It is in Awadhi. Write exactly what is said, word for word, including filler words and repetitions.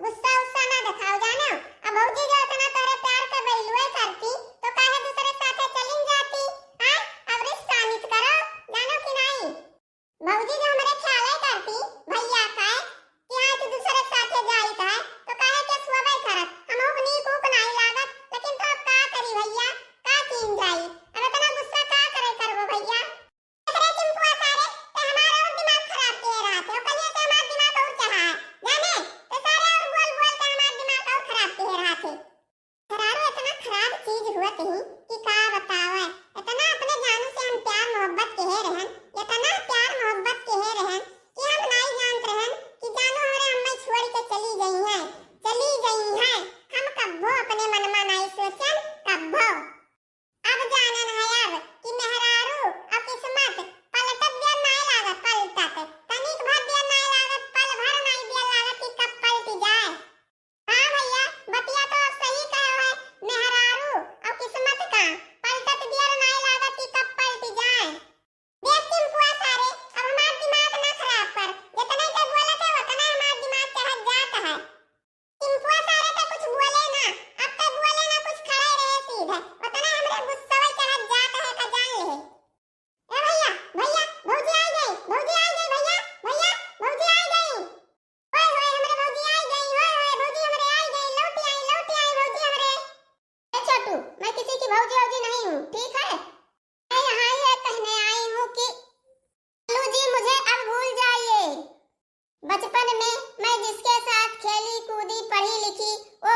गुस्सा उस्सा ना देखाओ, जानो? अब भौजी जो इतना तोहरे प्यार के value करती, तो काहे दूसरे के साथे चलिन जाती? हाँ? अब रिश्ता नित करो, जानो कि नाई? भौजी जो हमरे ख्याल है करती भैया का, कि हाँ, तू दूसरे के साथे जाइत है, तो काहे के सुअबे करत? हमहू के नीक ऊक नाई लागत, लेकिन तो अब का करी भैया, का कीन जाई? अब इतना गुस्सा का करे करबो भैया? अरे चिंपुआ सारे, ते हमार और दिमाग खराब किहे रहत है, ओकलिए से हमार दिमाग और चढ़ा है, जाने? ते सारे और बोल बोल के हमार दिमाग और खराब किहे रहत है। मेहरारू इतना खराब चीज हुअत ही कि का बतावे। इतना अपने जानू से हम प्यार मोहब्बत किहे रहन, इतना प्यार मोहब्बत किहे रहन कि हम नाई जानत रहन कि जानू हमरे अम्मा छोड़ के चली गई हैं, चली गई हैं। हम कब्बो अपने मन में नाई सोचन, कब्बो। अब जानन है अब कि मेहरारू और किस्मत पलटत देर नाई लागत, पलटत। तनिक भर देर नाई लागत, पल भर नाई देर लागत कि कब पलट जाए। हाँ भैया, बतिया तो अब सही कहो है, मेहरारू और किस्मत का पलटत देर नाई लागत कि कब पलट जाए। देख चिंपुआ सारे, अब हमार दिमाग ना खराब कर, जितने ते बोलत है उतना हमार दिमाग चढ़त जात है। चिंपुआ सारे ते कुछ बोले ना, अब ते बोले ना, कुछ खड़े रहे सीधे, उतना हमरे गुस्सवे चढ़त जात है का जान ले। ए भैया, भैया, भौजी आई गई, भौजी आई गई भैया, भैया, भौजी आई गई। ओए होए, हमरे भौजी आई गई, ओए होए, भौजी हमरे आई गई, लौटी आई, लौटी आई भौजी हमरे। ए छोटू, मैं किसी की भौजी औजी नहीं हूँ, ठीक है? मैं यहाँ ये कहने आई हूँ कि लालू जी मुझे अब भूल जाइए। बचपन में मैं जिसके साथ खेली कूदी पढ़ी लिखी, वो